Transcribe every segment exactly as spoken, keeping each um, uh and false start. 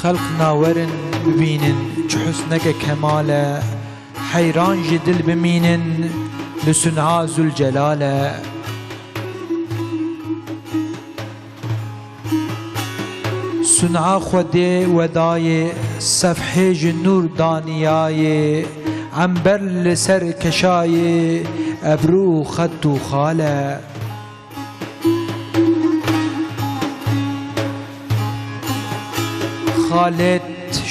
Xelq nawerin bibînin çi husneke kemal e, heyran ji dil bimînin li sun'a Zülcelal e. Sun'a Xwedê wedayê, sefhê ji nûr daniyayê, ember li ser keşayê, ebru xet û xal e. Xalêt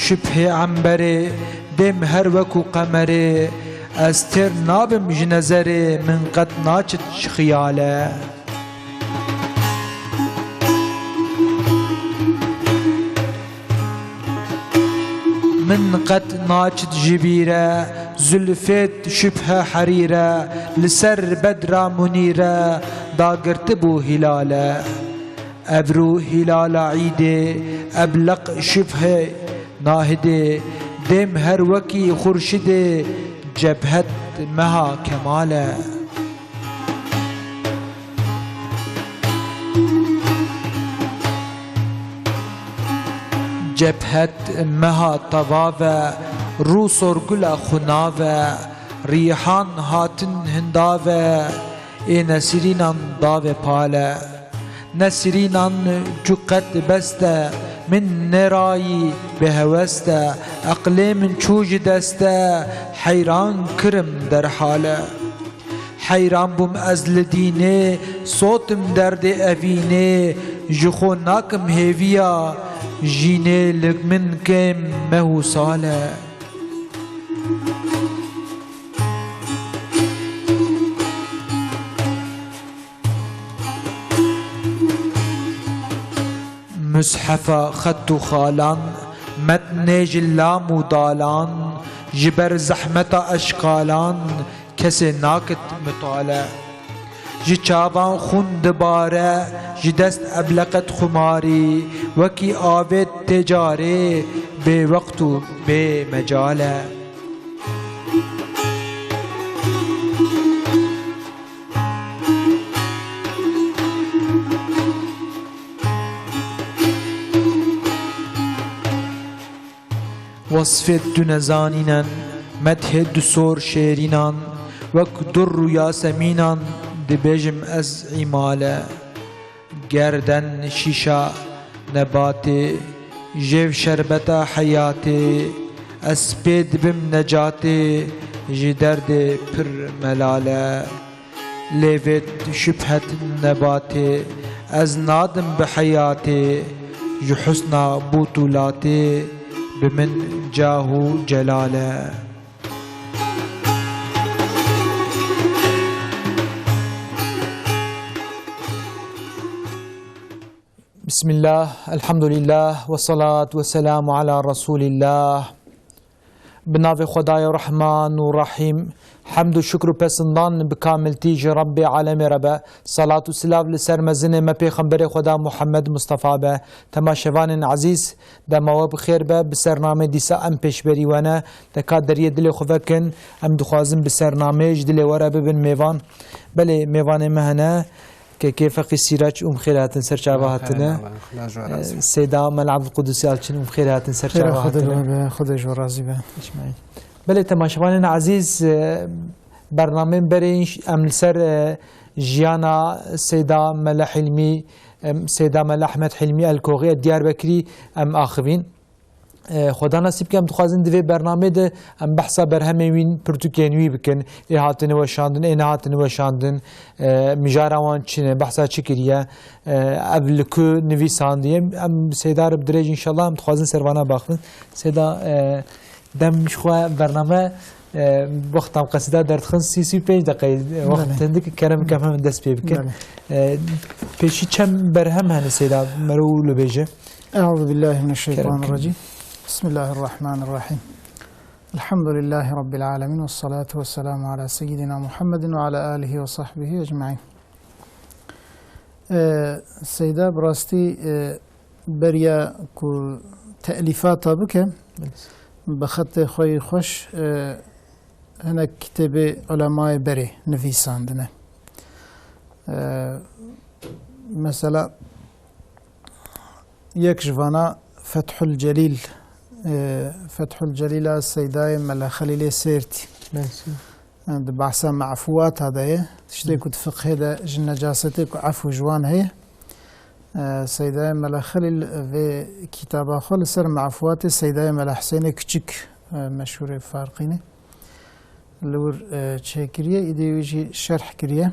şibhê emberê, dêm her wekû qemerê, ez têr nabim ji nezerê, min qet naçit ji xiyal e. Min qet naçit ji bîr e, zulfêt şibhe herîr e, li ser bedra munîr e, dagirtibû hîlal e. Ebru hîlala îdê, ebleq şibhe nahidê, dêm her wekî xurşidê, cebhet meha kemal e. Cebhet meha tevav e, rû sorgula xunav e, rîhan hatin hindav e, ê nesirînan davê pal e. Nesirînan cu qet best e, min nerayî bi hewes e, eqlê min çû ji dest e, heyran kirim derhal e. Heyran bûm ez li dînê, sotim derdê evînê, ji xwe nakim hêviya, jînê li min kêm meh û sal e. Mishefa xet û xalan, metnê ji lam û dalan, ji ber zehmeta eşqalan, kesê nakit mitale. Ji çavan xûn dibare, ji dest ebleqet xumarî, wekî avêt tê carê, bê wext û bê mecal e. Wesfê tu nezanînen, medhê du sor şêrînan, wek dur û yasemînan dibêjim ez îmale. Gerden şîşa nebatê, jêv şerbeta heyatê, ez pê dibim necatê, ji derdê pir melale. Lêvêt şibhet nebatê, ez nadim bi heyatê, ji husna bûtûlatê, bi min cah û celal e. Bismillah, elhamdülillah, ve salatu ve selamu ala Resulillah. Bi navê Xwedayê Rehman û Rehîm, hemd û şukr û pesindan bi kamiltî ji Rebbê alemê re be. Salat û silav li ser mezinê me Pêxemberê Xweda Muhammed Mustafa be. Temaşevanên ezîz, dema we bi xêr be, bi sernamê dîsa em pêşberî we ne. De ka deriyê dilê xwe vekin, em dixwazin bi sernameyê ji dilê we re bibin mêvan. Belê, mêvanê me hene. Kekê Feqî Sîraç û xêr hatin ser çava hatine. Xêr, Xweda ji we razî be. Seyda Mela Abdulqudusî Alçin û xêr hatin ser çava hatine. Xwedê ji we razî be. Belê temaşevanên ezîz, e, bernameyên berê înş-, em li ser, e, jiyana Seyda Mele Hilmî, em, Seyda Mele Ehmed Hilmî El Koxî e Diyarbekirî em axivîn. E, Xweda nasîb ke, em dixwazin di vê bernamê de em behsa berhemên wî, pirtûkên wî bikin. Ê hatine weşandin, ê nehatine weşandin, e, mijara wan çi ne, behsa çi kiriye, e, ev li ku nivîsandiye. Em Seyda re bi dirêj înşallah em dixwazin ser vana baxivin. Seyda, e, dem ji xwe bername, e, wexta em qesîda derdixin sî, sî û pênc deqeyê, e, wext Belê. Hindik kerem kem em dest pê bikin. Belê. E, pêşî çend berhem hene Seyda, mero û li bêje. أعوذ بالله من الشيطان Kerem الرجيم. بسم الله الرحمن الرحيم. الحمد لله رب العالمين، والصلاة والسلام على سيدنا محمد وعلى آله وصحبه أجمعين. Ee, Seyda, bi rastî, e, beriya ku telîfata bike, Belê. Bi xetê xwe yî xweş, e, hinek kitêbê ulemayê berê nivîsandine. E, mesela, yek ji vana Fethul Celîl, e, Fethul Celîl a Seydayê Mela Xelîlê Sêrtî. Belê. Di behsa me'fûwata de ye. Tiştê Hı. ku di fiqhê de ji necasetê ku efû ji wan heye. E, Seydayê Mela Xelîl vê kitaba xwe li ser me'fûwatê Seydayê Mela Huseyinê Kiçik, e, meşhûrê Farqînê. Li wir, e, çêkiriye, îdî wî jî şerh kiriye.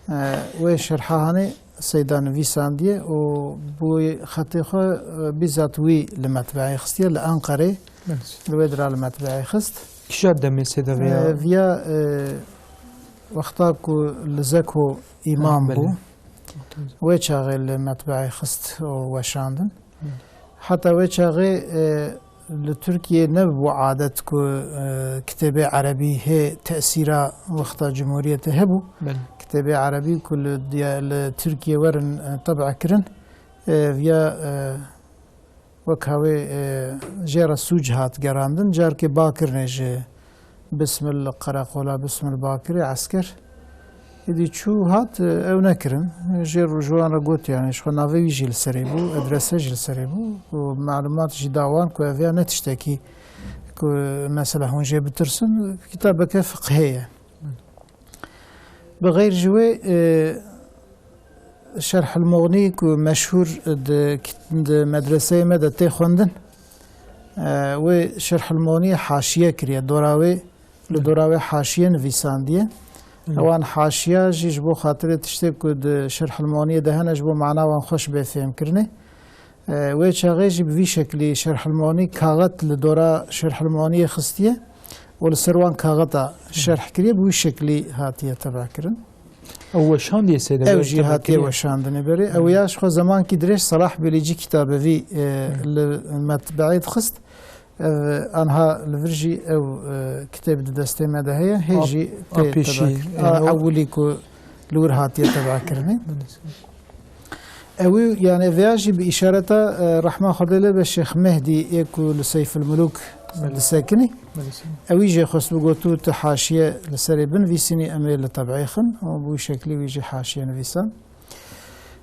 E, wê şerha hanê Seyda nivîsandiye û bi xetê xwe, e, bîzat wî li metbeeyê xistiye, li Enqerê Belê. li wê dira li metbeeyê xist. Kîja demê Seyda vêya? E, viya, e, wexta ku li Zeko îmam Belê. bû, wê çaxê li metbeeyê xist û weşandin. Belê. Heta wê çaxê, e, li Tirkiyê nebû adet ku, e, kitêbê erebî hê tesîra wexta Cumhuriyetê hebû. Belê. Kitêbê erebî ku li diya-, li Tirkiyê werin, e, teb'a kirin, e, viya, e, wek hawê, e, jê re sûc hat gerandin. Carkê Bakirnê ji Bismil Qereqola, Bismil Bakirê esker. Êdî çû hat, e, ew nekirin. Jê rû-, ji wan re got, yani, ji xwe navê wî jî li serê bû, adrese jî li serê bû. Û malumat jî da wan ku ev ya ne tiştekî ku mesela hûn jê bitirsin, kitabeke fiqhê ye. Bi xeyr ji wê, e, Şerhul Muxnî ku meşhûr di, di medreseyê me de tê xwendin, e, wê Şerhul Muxnî haşiye kiriye. Dora wê, li dora wê haşiye nivîsandiye. Hı. Ewan haşiya jî ji bo xatirê tiştê ku di Şerhul Muxniyê de hene ji bo mana wan xweş bê fêhmkirinê. E, wê çaxê jî bi vî şeklî Şerhul Muxnî kaxet li dora Şerhul Muxniyê xistiye û li ser wan kaxeta şerh kiriye, bi wî şeklî hatiye teb'a kirin. Ew weşandiye Seyda Ew Belê jî teb'a hatiye kiriye. weşandinê berê. Ew ya ji xwe zemankî dirêj Salah Belîcî kitabevî, e, Hı. li metbeeyê dixist. Ev, anha li vir jî ew, e, kitêb di destê me de heye. Hê A, jî a tê pêşî, teb'a kir-, yani a o ewilî ku li wir hatiye teb'a kirinê. Belê. Ewî, yani, vêya jî bi îşareta, e, rehma Xwedê lê be Şêx Mehdî yê ku li Seyfulmulûk Belê. disekinî. Belê. Ewî jê xwest bi gotû tu haşiye li serê binivîsînî, em ê li teb'ê xin. Û bi wî şeklî wî jî haşiye nivîsan.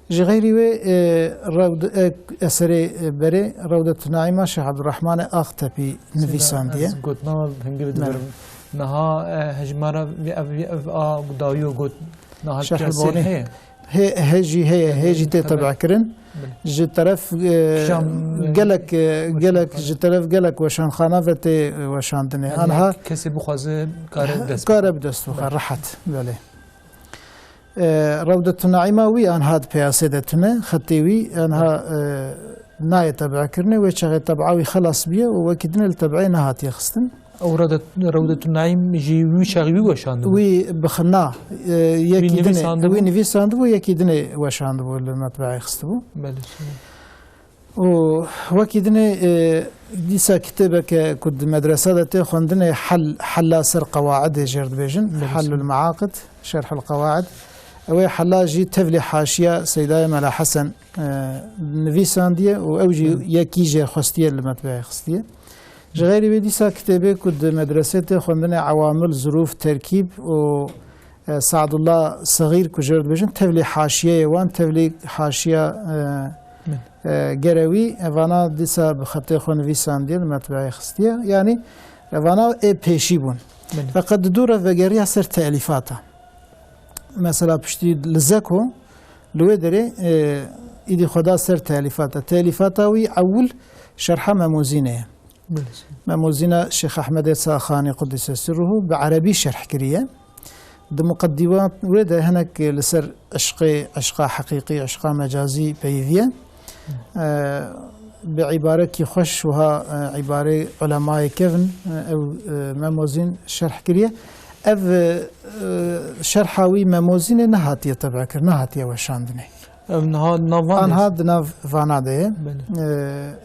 Ji xeyrî wê, e, rewd-, e, eserê, e, berê Rewdetun Naîma Şêx Ebdurrehmanê Axtepî nivîsandiye. Ez gotina hingirî Ne. dibirim. Niha, e, hejmara vê ev, vê ev a dawî got. Niha Şerh piyasê Bonî. heye. Hê, hê jî heye, hê jî tê Tabii. teb'a kirin. Belê. Ji teref, e, Şam, e, gelek, e, gelek, Weşanxane. ji teref gelek weşanxana ve tê, e, weşandinê. Yani Anha kesê bixwaze kare dest kare bixwe. bi dest bixe, Belê. rehet, belê. E, Rewdetun Naîma wî anha di piyasê de tune, xetê wî anha, e, nayê teb'a kirinê, wê çaxê teb'a wî xelas biye û wekî dinê li teb'ê nehatiye xistin. Ew Rewdet-, Rewdetun Naîm jî wî çaxî wî weşandibû? Wî bixina, e, yekî dinê, nivîsandibû? Wî nivîsandibû, yekî dinê weşandibû, li metbeeyê xistibû. Belê, şî. Û wekî dinê, e, dîsa kitêbeke ku di medresa de tê xwendinê, hel, hela ser qewaidê jêr dibêjin, Belê, Hellul şî. Meaqid, Şerhul Qewaid. Ew ê hela jî tevlî haşiya Seydayê Mela Hesen, e, nivîsandiye û ew jî Belê. yekî jê xwestiye li metbeeyê xistiye. Ji xeyrî wê dîsa kitêbê ku di medresê tê xwendinê Ewamil, Zurûf, Terkîb û, e, Sadullah Sexîr ku jê re dibêjin, tevlî haşiyeyê wan, tevlî haşiya, e, Min. e, Gerewî, e, vana dîsa bi xetê xwe nivîsandiye, li metbeeyê xistiye. Yanî, e, vana ê pêşî bûn. Min. Feqet di dû re vegeriya ser telîfata. Mesela piştî li Zeko, li wê derê, e, îdî xwe da ser telîfata. Telîfata wî ewil Şerha Memozînê ye. Belê. Memozîna Şêx Ehmedê Saxanî Qudîse Sirruhu bi erebî şerh kiriye. Di muqedîma wê de hinek li ser eşqê, eşqa heqîqî, eşqa mecazî peyiviye. E, bi îbarekî xweş wiha, e, îbarê ulemayê kevn, e, ew, e, Memozîn şerh kiriye. Ev, e, şerha wî Memozînê nehatiye teb'e kir, nehatiye weşandinê. Ev niha di nav van de Anha ye? di nav vana de ye. Belê.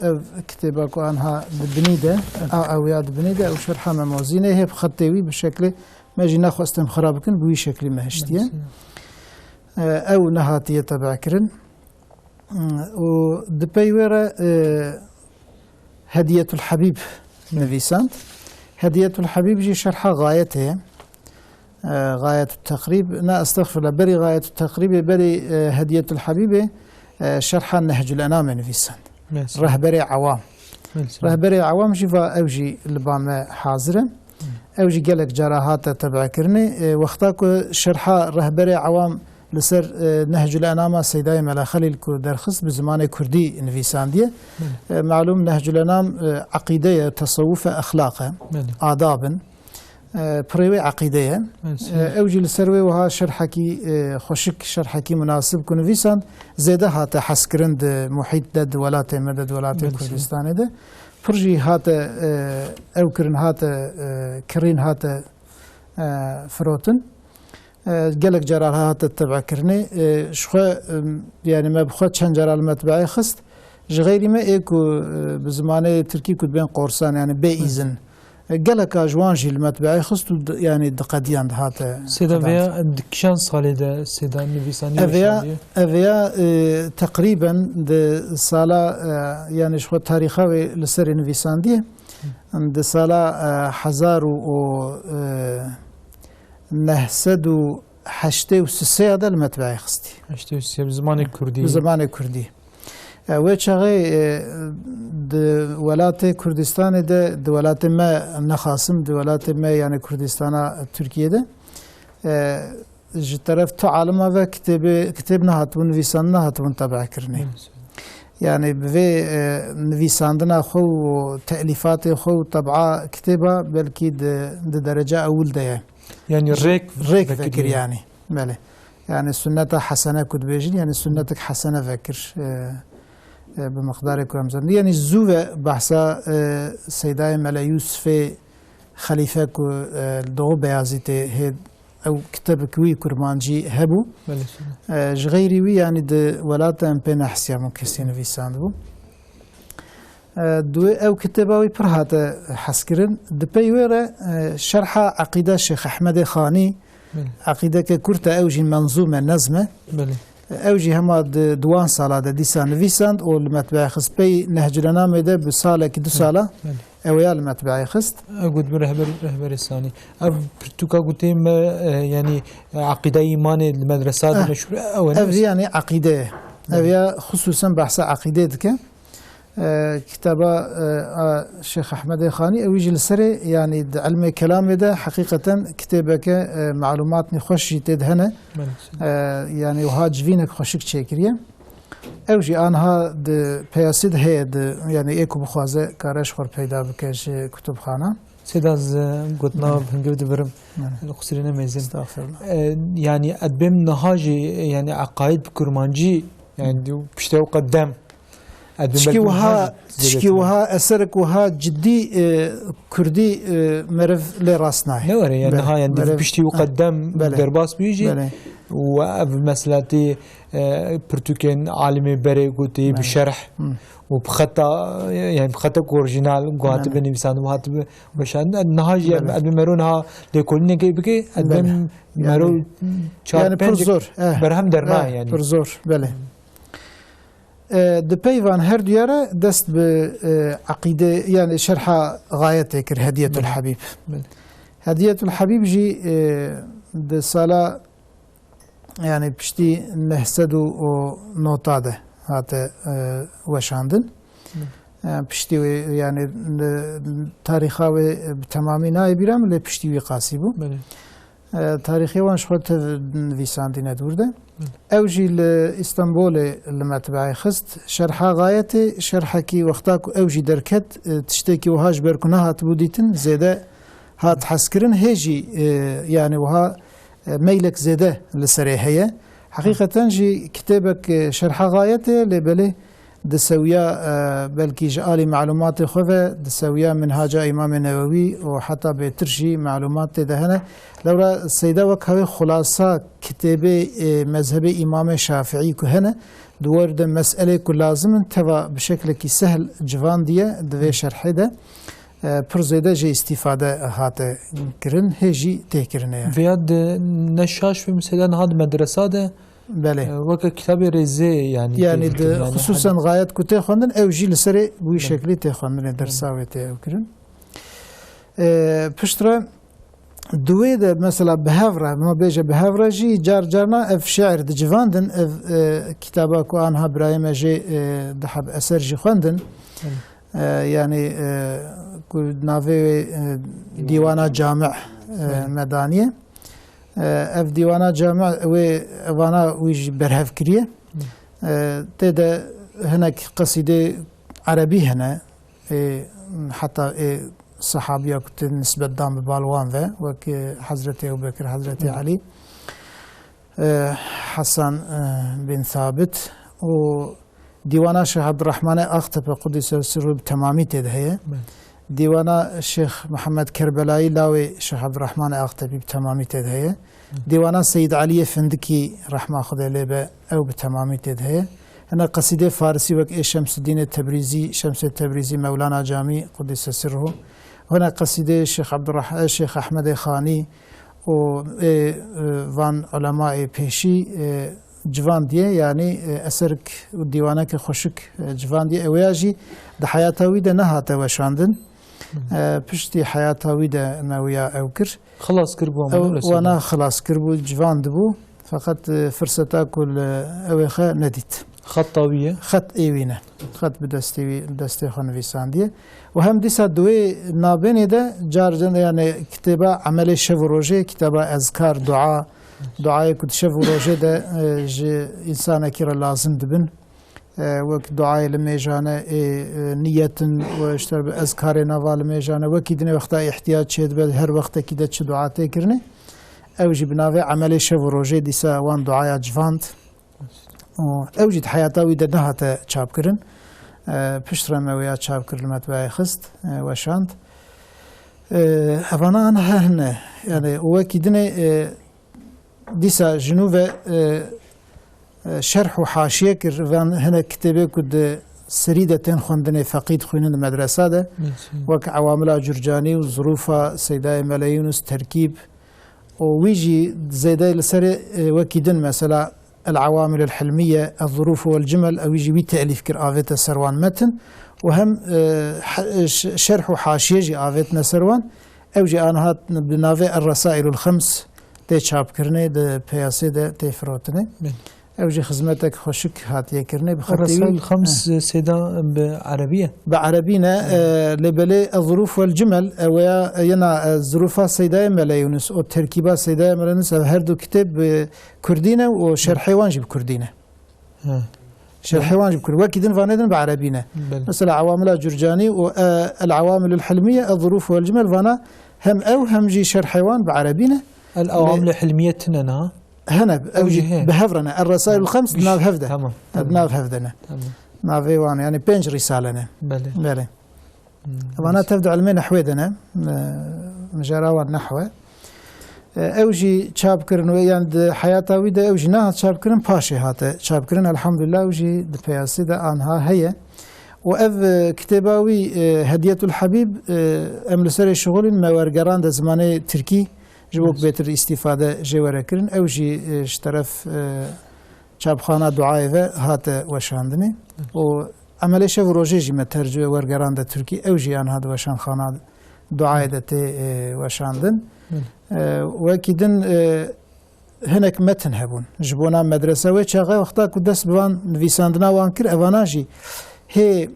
Ee, ev kitêba ku anha di binî de, a ew ya di binî de, ew Şerha Memozînê hê bi xetê wî bi şeklê me jî nexwestin xira bikin, bi wî şeklî me hiştiye. Belê. Ee, ew nehatiye teb'e kirin. Hmm, û di pey wê re, e, Hediyetul Habîb nivîsand. Hediyetul Habîb jî şerha Gayetê ye. E, Gayetut Teqrîb, ne, estexfirullah, berî Gayetut Teqrîbê, berî, e, Hediyetul Habîbê, e, şerha Nehcul Enamê nivîsand. Mesela. Rehberê Ewam. Mesela. Rehberê Ewam jî va ew jî li ba me hazir e. Ew jî gelek cara hate tebekirinê. E, wexta ku şerha Rehberê Ewam li ser, e, Nehcul Enama Seydayê Mela Xelîl ku derxist bi zimanê kurdî nivîsandiye. Belê. E, malûm Nehcul Enam, e, eqîde ye, tesewuf e, exlaq e, Belê. Adab in. E, pirê wê eqîde ye. Evet. E, ew jî li ser wê wiha şerhekî, e, xweşik, şerhekî munasib ku nivîsand, zêde hate hezkirin di muhît de, di welatê me de, di welatê Evet. Kurdistanê de. Pir jî hate, e, ew kirin hate, e, kirîn hate, e, firotin. E, gelek cara hate tebekirinê. E, ji xwe, em, yani me bi xwe çend cara li metbeê xist. Ji xeyrî me ê ku, e, bi zimanê tirkî ku dibên qorsan, yani bê Hı. îzin. E, geleka ji wan jî li metbeê xist û di, yani diqediyan dihate Sêda qedand. Veya di kîjan salê de Sêda nivîsandiye Ev û ya, şandiye? Ev ya, e, teqrîben di sala, e, yani ji xwe tarîxa wê li serê nivîsandiye. Di sala, e, hezar û, û, e, neh sed û heştê û sê de li metbeê xistî. Heştê û sê bi zimanê kurdî. Bi zimanê kurdî. E, wê çaxê, e, di welatê Kurdistanê de, di welatê me nexasim, di welatê me, yani Kurdistana Tirkiyê de, e, ji teref tu alima ve kitêbê, kitêb nehatibûn nivîsandin, nehatibûn tebekirinê. Evet. Yani bi vê, e, nivîsandina xwe û telîfatê xwe û teb'a kitêba belkî di, di derece ewil de ye. Yani Ji rêk rêk vekirî. Vekir yani. Belê. Yani sunneta hesene ku dibêjin, yani sunnetik hesene vekir, e, e, bi miqdarê ku em zanin. Yani zû ve behsa, e, Seydayê Mele Yusufê Xelîfe ku, e, li Doğu Beyazîtê hê ew kitebek wî kurmancî hebû. Belê, sure. E, ji xeyrî wî, yani di welata em pê nehsiyabûn kesî nivîsandibû. E, di wê ew kitêba wî pir hate hezkirin. Di pey wê re, e, şerha Eqîda Şêx Ehmedê Xanî, Belê. Eqîdeke kurt e, ew jî menzûm e, nezm e. Belê. Ew jî hema di, di wan sala de dîsa nivîsand û li metbeê xist. Pey Nehcul Enamê de bi salekî du sala Belê. Ew ya li metbeê xist. Ew got bi rehber, rehberê sanî. Ev pirtûka gotê me, e, yani, e, eqîdeya îmanê li medresa de Ha. Meşhûr e, ew e, Ev ne? Yani eqîde ye. Ev Belê. Ya xisûsen behsa eqîdê dike. E, kitaba, e, a Şêx Ehmedê Xanî, ew jî li serê, yani di ilmê kelamê de heqîqeten kitêbeke, e, malûmatnî xweş jî tê de hene. Belê. E, yani wiha civînek xweşik çêkiriye. Ew jî anha di peyasî de heye, di, yani ê ku bixwaze kare ji xwe peyda bike ji kutubxana. Sêda ez gotina Belê. Hingiv dibirim. Belê. Li qusirê nemêzin. Estağfirullah. E, yani ez bêm niha jî, yani eqaid bi kurmancî, yani Hı. Piştê ew qedem. Tişkî wiha, tişkî wiha, eserek wiha cidî, e, kurdî, e, meriv lê rast nayê. Ne were, yani Belê, niha, yani meriv, piştî û eh, qedem belê. Derbas bûyî jî Belê. Û ev meselatî, e, pirtûkên alimê berê gotî bi Belê. Şerh Hı. Û bi xeta, yani bi xetek orjînal, ku hatibe Belê. Nivîsandin, hatibe weşandin. Niha jî Belê. Ev mero niha lêkolînekê bike, ev Belê. Mero Yani çar yani pir pênc zor, eh, berhem derna eh, yani. Pir zor, belê. E, di peyvan her duya re dest bi, e, eqîde, yani şerha Gayetê kir, Hediyetul Belê. Habîb. Belê. Hediyetul Habîb jî, e, di sala, yani piştî neh sed û nota de hate, e, weşandin. Belê. E, piştî wê, yani, e, tarîxa wê bi temamî nayê bîra min, lê piştî wî qasî bû. Belê. E, tarîxê wan ji xwe tev nivîsandîne dûr de. Belê. Ew jî li Îstanbulê li metbeê xist. Şerha Gayetê, şerhekî wexta ku ew jî derket, e, tiştekî wiha ji ber ku nehatibû dîtin, zêde hat hezkirin. Hê jî, e, yani wiha, e, meylek zêde li serê heye. Heqîqeten jî kitêbek, e, şerha Gayetê, lê belê di sewiya, e, belkî ji alî malûmatê xwe ve, di sewiya Minhaca Îmamê Newewî û heta bêtir jî malûmat tê de hene. Lewra Seyda wek hewê xulasa kitêbê, e, mezhebê Îmamê Şafiî ku hene, di wir de meselê ku lazim in teva bi şeklekî sehl civandiye di vê şerhê de, e, pir zêde jê îstîfade hate kirin, hê jî tê kirine ye. Vêya di ne şaş be mesela niha di medresa de Belê. E, weke kitabê rêzê, yani, Yani, tê di, dikirin, yani, xisûsen hadi. Gayet ku tê xwendin, ew jî li serê wî Belê. Şeklî tê xwendinê, Belê. Dersa wê tê ew kirin. E, piştre, di wê de mesela bi hev re, ma bêje bi hev re jî car carna ev şiir dicivandin, ev, e, kitaba ku anha birayê me jê, e, di heb eser jî xwendin. E, yanî, e, ku navê wê, e, Dîwana Cami, e, me daniye. E, ev Dîwana Cami wê evana wî jî berhev kiriye. E, tê de hinek qesîdê erebî hene. Ê, heta ê sehabiya ku tê nisbet dan bi bal wan ve, wek, e, Hezretê Ebu Bekir, Hezretê Elî, e, Hasan, e, bin Sabit û Dîwana Şêx Ebdurrahmanê Axtepe Qudîse sirru bi temamî tê de heye. Dîwana Şêx Mihemed Kerbelayî lawê Şêx Ebdurrahmanê Axtepî bi temamî tê de heye. Dîwana Seyîd Eliyê Findikî rehma Xwedê lê be, ew bi temamî tê de heye. Hene qesîdê farisî wek ê Şemsudînê Tebrîzî, Şemsê Tebrîzî, Mewlana Camî, Qudîse sirruhu. Hene qesîdê Şêx Ebdurrah-, Şêx Ehmedê Xanî û ê, e, van ulemayê pêşî, e, civandiye, yanî, e, eserk û dîwaneke xweşik, e, civandiye. Ew ya jî di heyata wî de nehate weşandin. E, piştî heyata wî de me wiya ew kir. Xilas kir bû ama Ew, ne resî wana bû. Xilas kir bû, civan dibû. Feqet, e, firseta ku li ew ê xe nedît. Xeta wî ye? Xet ê wî ne. Xet bi destê wî, destê xwe nivîsandiye. Û hem dîsa di wê nabênê de car, yani kitêba Emelê Şev û Rojê, kitaba ezkar, dua, duayê ku di şev û rojê de, e, ji însanekî re lazim dibin. E, wek duayê limêjane, ê, e, niyetin û ji te re bi ezkarê nava limêjane, wekî dinê wexta îhtiyac çêdibe, her wextekî de çi dua tê kirinê. Ew jî bi navê Emelê Şev û Rojê dîsa wan duaya civand. Û ew jî di heyata wî de nehate çapkirin. E, piştre me wêya çapkir li metbeeyê xist, e, weşand. E, evana an hehne. Yani, û wekî dinê, e, Dîsa ji nû ve, e, e, şerh û haşiye kir. Van hinek kitêbê ku di serî de tên xwendinê, feqî dixwînin di medresa de, wek Ewamila Curcanî û Zurûfa Seydayê Mele Yûnus, Terkîb û wî jî zêde li serê, e, wekî din, mesela El-Ewamil el-Hilmiye, Ez-Zurûf wel Cimel, ew jî wî telîf kir, avête ser wan metin û hem, e, he-, ş-, şerh û haşiye jî avêtine ser wan. Ew jî aniha bi navê Er-Resailul Xems tê çapkirinê, di peyasê de tê firotinê. Belê. Ew jî xizmetek xweşik hatiye kirinê, bi xetê wî. Er-Resail Xems, eh, sêda bi erebî ye? Bi erebî ne, eh, lê belê Ez-Zurûf wel Cimel, ew ya, yena, eh, Zurûfa Seydayê Mele Yûnus û Terkîba Seydayê Mele Yûnus, ev her du kitêb bi kurdî ne û şerhê wan jî bi kurdî ne. He. Şerhê wan jî bi kurd. Wekî din vanê din bi erebî ne. Belê. Mesela Ewamila Curcanî û, e, El Ewamilul Hilmiye, Ez-Zurûf wel Cimel, vana hem ew hem jî şerhê wan bi erebî ne. El Ewamilul Hilmiye tune na? Hene, ew jî bi hev re ne. Er Resailul Xems di nav hev de. Tamam, tamam. Di nav hev de ne. Tamam. Navê wan, yani pênc risale ne. Belê. Belê. Hmm. Vana tev di ilmê nehwê de ne, e, mijara wan nehw e. E, ew jî çap kirin wê, yan di heyata wî de ew jî nehat çap kirin, paşê hate çap kirin. Elhamdulillah, ew jî di peyasê de anha heye. Û ev, e, kitêba wî, e, Hediyetul Habib, e, em li serê şixulîn, me wergerande zimanê tirkî, ji bo ku bêtir îstîfade jê were kirin. Ew jî, e, ji teref, e, çapxana Duayê ve hate weşandinê. Û Emelê Şev û Rojê jî me tercû wergerande tirkî, ew jî anha di weşanxana Duayê de tê, e, weşandin. E, wekî din, e, hinek metin hebûn. Ji bona medrese wê çaxê wexta ku dest bi van nivîsandina wan kir, evana jî hê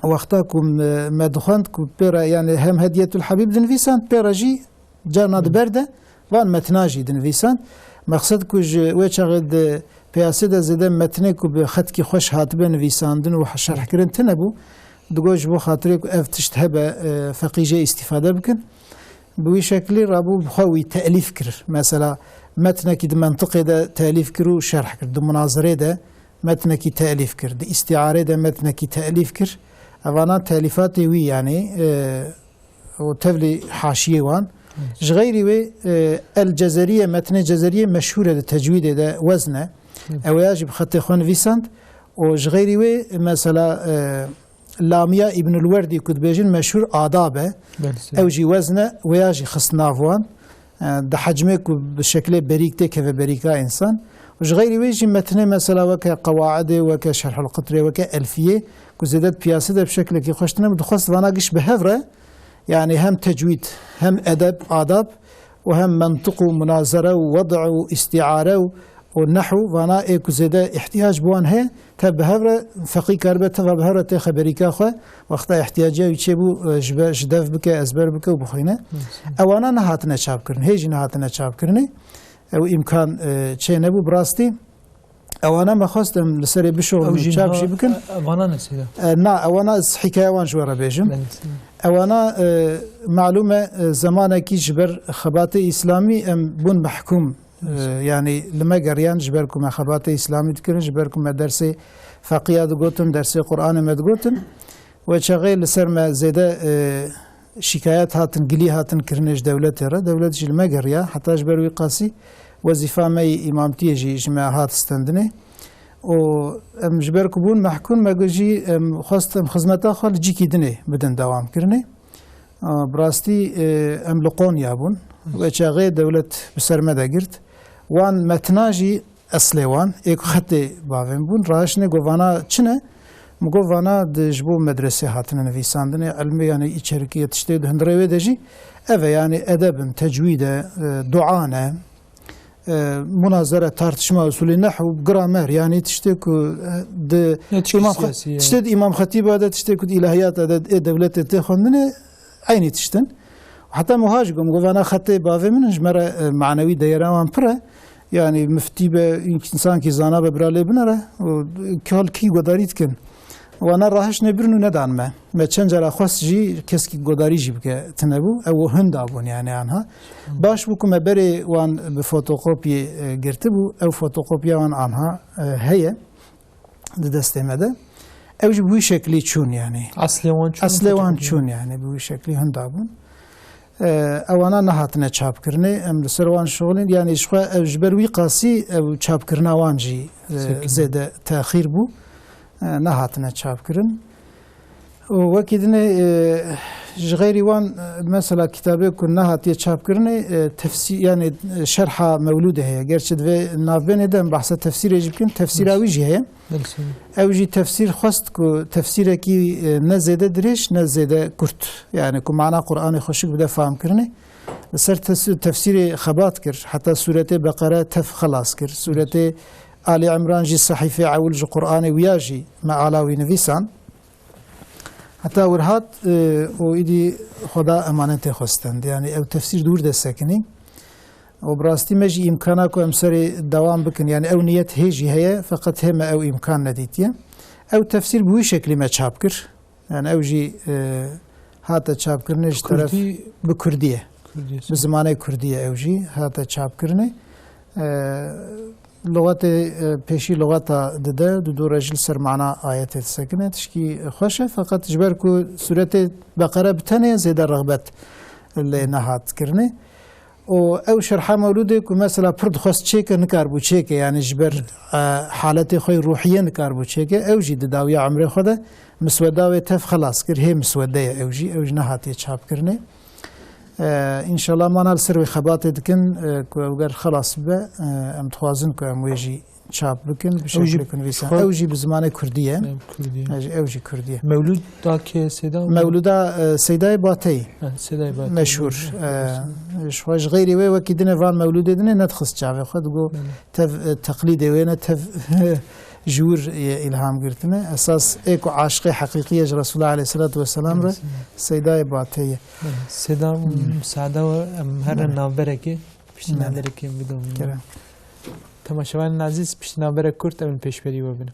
wexta ku me, me dixwend ku pê re, yani hem Hediyetul Habib dinivîsand, pê re jî carna di ber de van metna jî dinivîsand. Mexsed ku ji wê çaxê di peyasê de zêde metnê ku bi xetkî xweş hatibe nivîsandin û şerhkirin tune bû. Digot ji bo xatirê ku ev tişt hebe, e, feqî jê îstîfade bikin. Bi wî şeklî rabû bi xwe wî telîf kir. Mesela metnekî di mentiqê de telîf kir û şerh kir. Di munazerê de metnekî telîf kir. Di îstîarê de metnekî telîf kir. Evana telîfatê wî, yanî, e, û tevlî haşiyê wan. Ji xeyrî wê, e, El Cezeriye, metnê Cezeriye meşhûr e di tecwîdê de wezn e. Ew ya jî bi xetê xwe nivîsand. Û ji xeyrî wê mesela, e, Lamiya Îbnul Werdî ku dibêjin meşhûr Adab e. Belê. Ew jî wezn e, wê ya jî xist nav wan. E, di hecmê ku bi şeklê berîk têkeve berîka însan. Û ji xeyrî wê jî metnê mesela weke Qewaidê, weke Şerhul Qitrê, weke Elfiyê ku zêde di piyasê de bi şeklekî xweş tune bû, dixwest vana giş bi hev re, yani hem tecwîd, hem edeb, adab, û hem mentiq û munazere û wed' û îstîare û, û nehw, vana ê ku zêde îhtiyac bi wan heye, tev bi hev re feqî karibe teva bi hev re tê xeberîka xwe, wexta îhtiyaciya wî çêbû, e, ji be-, ji dev bike, ezber bike û bixwîne. Ewana nehatine çapkirin, hê jî nehatine çapkirinê. Ew îmkan, e, çê nebû bi rastî. Ewana me xwest em li serê bişoxlin û çap jî bikin. E, vana ne seyda? E, na, ewana ez hîkaya wan ji we re bêjim. Belê, seyda. Ewana, e, malûm e, e, zemanekî ji ber xebatê îslamî em bûn mehkûm. E, yanî li me geriyan ji ber ku me xebatê îslamî dikirin, ji ber ku me dersê feqiya digotin, dersê Qur'anê me digotin. We çaxê li ser me zêde, e, şikayet hatin, gilî hatin kirinê ji dewletê re. Dewlet jî li me geriya. Heta ji ber wî qasî wezîfa me yî îmamtiyê jî ji me hat stendinê. Û em ji ber ku bûn mehkûm, me got jî em xwest em xizmeta xwe li cîkî dinê bidin dewam kirinê. A, bi rastî, e, em li Qonya bûn. We çaxê dewlet bi ser me de girt. Wan metna jî eslê wan, ê ku xetê bavê min bûn, rahiştine got vana çi ne? Min got vana di ji bo medresê hatine nivîsandinê, ilmê, yanî îçerikê tiştê di hundirê wê de jî ev e, yanî edeb in, tecwîd e, e, dua ne, e, munazere, tartişma usulê nehw, gramer, yanî tiştê ku, e, di Ne tiştê îmam Xe-, siyasî ye. Tiştê di îmam xetîba de, tiştê ku di îlahiyata de ê dewletê tê xwendinê, eynî tiştin. Heta min wiha jî got, min got vana xetê bavê min in, ji me re, e, manewî deyera wan pir e. Yanî miftî be, însankî zana be, bira lê binere. Û kal kî guhdarî dikin. Wana rahiştine birin û nedan me. Me çend cara xwest jî keskî guhdarî jî bike, tine bû. Ew hunda bûn yanî anha. Baş bû ku me berê wan bi fotokopyê, e, girtibû. Ew fotokopya wan anha, e, heye di destê me de. Ew jî bi wî şeklî çûn, yanî. Eslê wan çûn, Eslê wan fotokopiya. Çûn, yanî, bi wî şeklî hunda bûn. E, ewana nehatine çapkirinê, em li ser wan şixulîn, yanî, ji xwe ew ji ber wî qasî ew çapkirina wan jî, e, Sekinî. Zêde texîr bû. E, nehatine çapkirin. Û wekî dinê, e, ji xeyrî wan, e, mesela kitabê ku nehatiye çapkirinê, e, tefsî-, yanî, e, şerha Mewlûdê heye. Gerçi di vê navbênê de em behsa tefsîrê jî bikin, tefsîra Yes. wî jî heye. Belê. Ew jî tefsîr xwest ku tefsîrekî, e, ne zêde dirêj, ne zêde kurt. Yanî ku mana Qur'anê xweşik bide famkirinê. Li ser tes-, tefsîrê xebat kir. Heta sûretê Beqere tev xelas kir. Sûretê Ali Imran jî sehîfê ewil ji Qur'anê wiya jî me ala wî nivîsan. Heta wir hat, e, û îdî Xweda emanetê xwe stend. Yanî ew tefsîr di wir de sekinî. Û bi rastî me jî îmkana ku em serê dewam bikin. Yanî ew niyet hê jî heye, feqet hê me ew îmkan nedîtiye. Ew tefsîr bi wî şeklî me çap kir. Yanî ew jî, e, hate çapkirinê ji Bi teref kurdî? Bi kurdî ye. Kurdî ye. Bi zimanê kurdî ye ew jî hate çapkirinê. E, Luxetê, e, pêşî luxeta dide, di dû re jî li ser mana ayetê disekine. Tişkî xweş e, feqet ji ber ku sûretê Beqere bi tenê ye, zêde rexbet lê nehat kirinê. Û ew şerha Mewlûdê ku mesela pir dixwest çêke, nikaribû çêke, yanî ji ber, e, haletê xwe yê ruhiyê nikaribû çêke, ew jî di dawiya emrê xwe de misweda wê tev xelas kir, hê miswede ye ew jî, ew jî nehatiye çapkirinê. E, înşallah mana li ser wê xebatê dikin, e, ku ew ger xelas bibe, e, em dixwazin ku em wê jî çap bikin, bi Ew jî şeklê ku nivîsan. xwe- Ew jî bi zimanê kurdî ye. Ew kurdî ye. Ew jî, ew jî kurdî ye. Mewlûd da kê Seyda? Mewlûda, e, Seydayê Bateyî. Ha, Seydayê Bateyî. Meşhûr. Mewlûd. E, ji xwe ji xeyrî wê wekî dinê van mewlûdê dinê nedixist çavê xwe, digo Belê. tev, e, teqlîdê wê ne, tev ji wir yê îlham girtine. Esas ê ku aşiqê heqîqî ye ji Resûlullah aleyhisselatu vesselam re, Aleyhisselam. Seydayê Bateyî ye. Belê. Seyda, Hmm. Müsaade we, em herin Belê. navberekê, piştî Belê. navberekê em bidewin. Kerem. Temaşevanên ezîz, piştî navberek kurt em ê pêşberî we bin.